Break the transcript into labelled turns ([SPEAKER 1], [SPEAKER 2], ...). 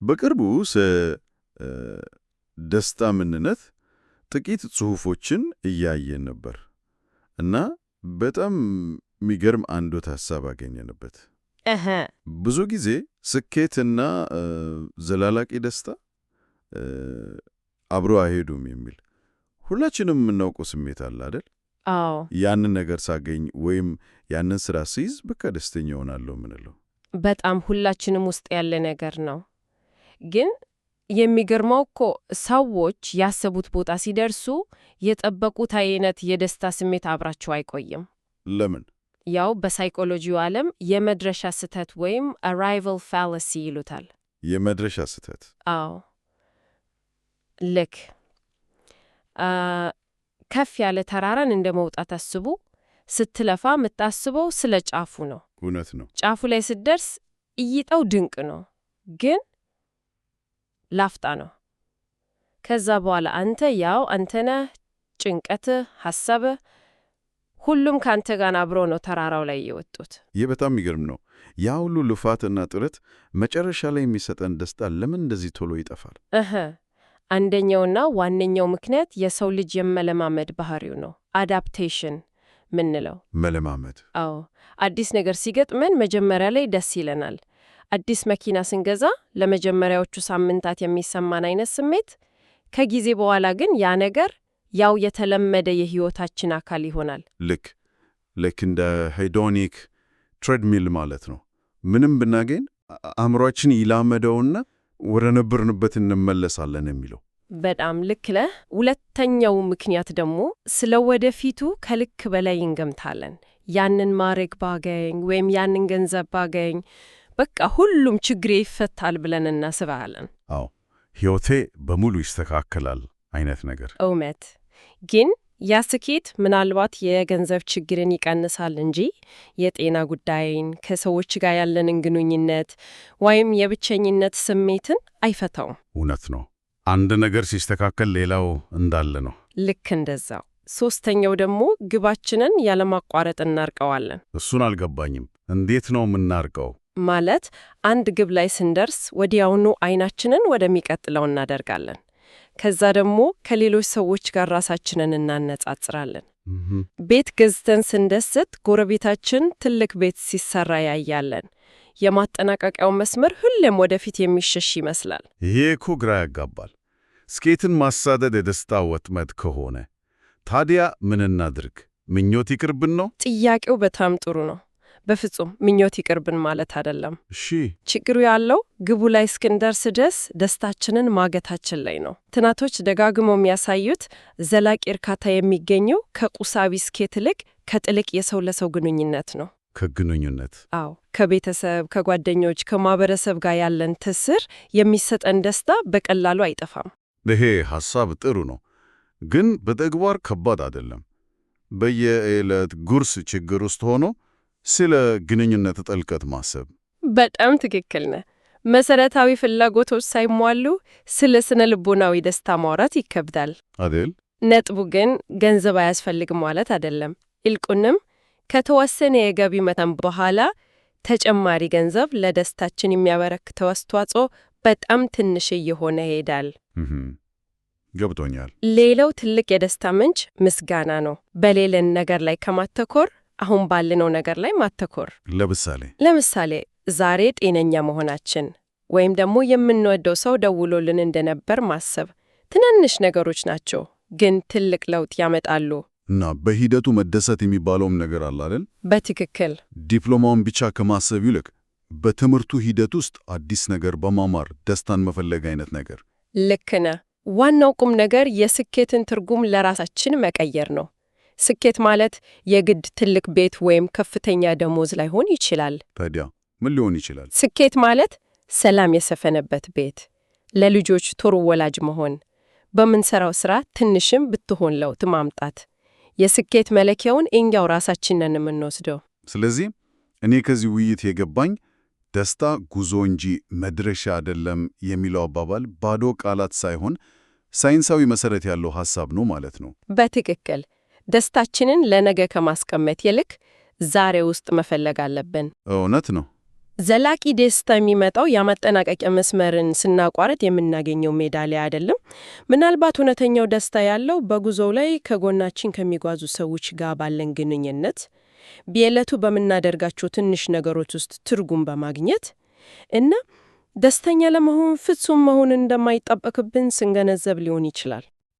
[SPEAKER 1] በቅርቡ ስለ ደስታ ምንነት ጥቂት ጽሑፎችን እያየን ነበር እና በጣም የሚገርም አንድ ሐሳብ አገኘንበት። ብዙ ጊዜ ስኬትና ዘላቂ ደስታ አብሮ አይሄዱም የሚል ሁላችንም የምናውቀው ስሜት አለ አይደል?
[SPEAKER 2] አዎ።
[SPEAKER 1] ያንን ነገር ሳገኝ ወይም ያንን ስራ ስይዝ በቃ ደስተኛ እሆናለሁ የምንለው።
[SPEAKER 2] በጣም ሁላችንም ውስጥ ያለ ነገር ነው። ግን የሚገርመው እኮ ሰዎች ያሰቡት ቦታ ሲደርሱ የጠበቁት አይነት የደስታ ስሜት አብሯቸው አይቆይም።
[SPEAKER 1] ለምን?
[SPEAKER 2] ያው በሳይኮሎጂው ዓለም የመድረሻ ስህተት ወይም arrival fallacy ይሉታል።
[SPEAKER 1] የመድረሻ ስህተት።
[SPEAKER 2] አዎ፣ ልክ ከፍ ያለ ተራራን እንደ መውጣት አስቡ። ስትለፋ የምታስበው ስለ ጫፉ ነው።
[SPEAKER 1] እውነት ነው።
[SPEAKER 2] ጫፉ ላይ ስትደርስ እይታው ድንቅ ነው፣ ግን ላፍታ ነው። ከዛ በኋላ አንተ ያው አንተ ነህ። ጭንቀትህ፣ ሐሳብህ፣ ሁሉም ከአንተ ጋር አብሮ ነው ተራራው ላይ የወጡት።
[SPEAKER 1] ይህ በጣም የሚገርም ነው። ያ ሁሉ ልፋትና ጥረት መጨረሻ ላይ የሚሰጠን ደስታ ለምን እንደዚህ ቶሎ ይጠፋል?
[SPEAKER 2] አንደኛውና ዋነኛው ምክንያት የሰው ልጅ የመለማመድ ባህሪው ነው። Adaptation ምንለው።
[SPEAKER 1] መለማመድ።
[SPEAKER 2] አዎ፣ አዲስ ነገር ሲገጥመን መጀመሪያ ላይ ደስ ይለናል። አዲስ መኪና ስንገዛ ለመጀመሪያዎቹ ሳምንታት የሚሰማን አይነት ስሜት፣ ከጊዜ በኋላ ግን ያ ነገር ያው የተለመደ የህይወታችን አካል ይሆናል።
[SPEAKER 1] ልክ እንደ hedonic treadmill ማለት ነው። ምንም ብናገኝ አእምሯችን ይላመደውና ወደ ነበርንበት እንመለሳለን የሚለው።
[SPEAKER 2] በጣም ልክ ነህ። ሁለተኛው ምክንያት ደግሞ ስለ ወደፊቱ ከልክ በላይ እንገምታለን። ያንን ማዕረግ ባገኝ ወይም ያንን ገንዘብ ባገኝ በቃ ሁሉም ችግሬ ይፈታል ብለን እናስባለን።
[SPEAKER 1] አዎ፣ ሕይወቴ በሙሉ ይስተካከላል አይነት ነገር።
[SPEAKER 2] እውነት ግን ያ ስኬት ምናልባት የገንዘብ ችግርን ይቀንሳል እንጂ የጤና ጉዳይን፣ ከሰዎች ጋር ያለንን ግንኙነት ወይም የብቸኝነት ስሜትን አይፈታውም።
[SPEAKER 1] እውነት ነው። አንድ ነገር ሲስተካከል ሌላው እንዳለ ነው።
[SPEAKER 2] ልክ እንደዛው። ሶስተኛው ደግሞ ግባችንን ያለማቋረጥ እናርቀዋለን።
[SPEAKER 1] እሱን አልገባኝም። እንዴት ነው የምናርቀው?
[SPEAKER 2] ማለት አንድ ግብ ላይ ስንደርስ ወዲያውኑ አይናችንን ወደሚቀጥለው እናደርጋለን። ከዛ ደግሞ ከሌሎች ሰዎች ጋር ራሳችንን እናነጻጽራለን። ቤት ገዝተን ስንደሰት ጎረቤታችን ትልቅ ቤት ሲሰራ ያያለን። የማጠናቀቂያው መስመር ሁሌም ወደፊት የሚሸሽ ይመስላል።
[SPEAKER 1] ይሄ እኮ ግራ ያጋባል። ስኬትን ማሳደድ የደስታ ወጥመድ ከሆነ ታዲያ ምን እናድርግ? ምኞት ይቅርብን ነው?
[SPEAKER 2] ጥያቄው በጣም ጥሩ ነው። በፍጹም ምኞት ይቅርብን ማለት አይደለም። ችግሩ ያለው ግቡ ላይ እስክንደርስ ድረስ ደስታችንን ማገታችን ላይ ነው። ጥናቶች ደጋግመው የሚያሳዩት ዘላቂ እርካታ የሚገኘው ከቁሳዊ ስኬት ይልቅ ከጥልቅ የሰው ለሰው ግንኙነት ነው።
[SPEAKER 1] ከግንኙነት።
[SPEAKER 2] አዎ፣ ከቤተሰብ፣ ከጓደኞች፣ ከማህበረሰብ ጋር ያለን ትስስር የሚሰጠን ደስታ በቀላሉ አይጠፋም።
[SPEAKER 1] ይሄ ሐሳብ ጥሩ ነው፣ ግን በተግባር ከባድ አይደለም? በየዕለት ጉርስ ችግር ውስጥ ሆኖ ስለ ግንኙነት ጥልቀት ማሰብ።
[SPEAKER 2] በጣም ትክክል ነህ። መሰረታዊ ፍላጎቶች ሳይሟሉ ስለ ስነ ልቦናዊ ደስታ ማውራት ይከብዳል።
[SPEAKER 1] አይደል?
[SPEAKER 2] ነጥቡ ግን ገንዘብ አያስፈልግም ማለት አይደለም። ይልቁንም ከተወሰነ የገቢ መጠን በኋላ ተጨማሪ ገንዘብ ለደስታችን የሚያበረክተው አስተዋጽኦ በጣም ትንሽ እየሆነ ይሄዳል።
[SPEAKER 1] ገብቶኛል።
[SPEAKER 2] ሌላው ትልቅ የደስታ ምንጭ ምስጋና ነው። በሌለን ነገር ላይ ከማተኮር አሁን ባለነው ነገር ላይ ማተኮር።
[SPEAKER 1] ለምሳሌ?
[SPEAKER 2] ለምሳሌ ዛሬ ጤነኛ መሆናችን ወይም ደግሞ የምንወደው ሰው ደውሎልን እንደነበር ማሰብ። ትናንሽ ነገሮች ናቸው፣ ግን ትልቅ ለውጥ ያመጣሉ።
[SPEAKER 1] እና በሂደቱ መደሰት የሚባለውም ነገር አለ አይደል?
[SPEAKER 2] በትክክል።
[SPEAKER 1] ዲፕሎማውን ብቻ ከማሰብ ይልቅ በትምህርቱ ሂደት ውስጥ አዲስ ነገር በመማር ደስታን መፈለግ አይነት ነገር።
[SPEAKER 2] ልክ ነህ። ዋናው ቁም ነገር የስኬትን ትርጉም ለራሳችን መቀየር ነው። ስኬት ማለት የግድ ትልቅ ቤት ወይም ከፍተኛ ደሞዝ ላይሆን ይችላል።
[SPEAKER 1] ታዲያ ምን ሊሆን ይችላል?
[SPEAKER 2] ስኬት ማለት ሰላም የሰፈነበት ቤት፣ ለልጆች ጥሩ ወላጅ መሆን፣ በምንሰራው ስራ ትንሽም ብትሆን ለውጥ ማምጣት። የስኬት መለኪያውን እኛው ራሳችን ነን የምንወስደው።
[SPEAKER 1] ስለዚህ እኔ ከዚህ ውይይት የገባኝ ደስታ ጉዞ እንጂ መድረሻ አይደለም የሚለው አባባል ባዶ ቃላት ሳይሆን ሳይንሳዊ መሰረት ያለው ሐሳብ ነው ማለት ነው።
[SPEAKER 2] በትክክል። ደስታችንን ለነገ ከማስቀመጥ ይልቅ ዛሬ ውስጥ መፈለግ አለብን።
[SPEAKER 1] እውነት ነው።
[SPEAKER 2] ዘላቂ ደስታ የሚመጣው የማጠናቀቂያ መስመርን ስናቋርጥ የምናገኘው ሜዳሊያ አይደለም። ምናልባት እውነተኛው ደስታ ያለው በጉዞው ላይ ከጎናችን ከሚጓዙ ሰዎች ጋር ባለን ግንኙነት፣ በዕለቱ በምናደርጋቸው ትንሽ ነገሮች ውስጥ ትርጉም በማግኘት እና ደስተኛ ለመሆን ፍጹም መሆን እንደማይጠበቅብን ስንገነዘብ ሊሆን ይችላል።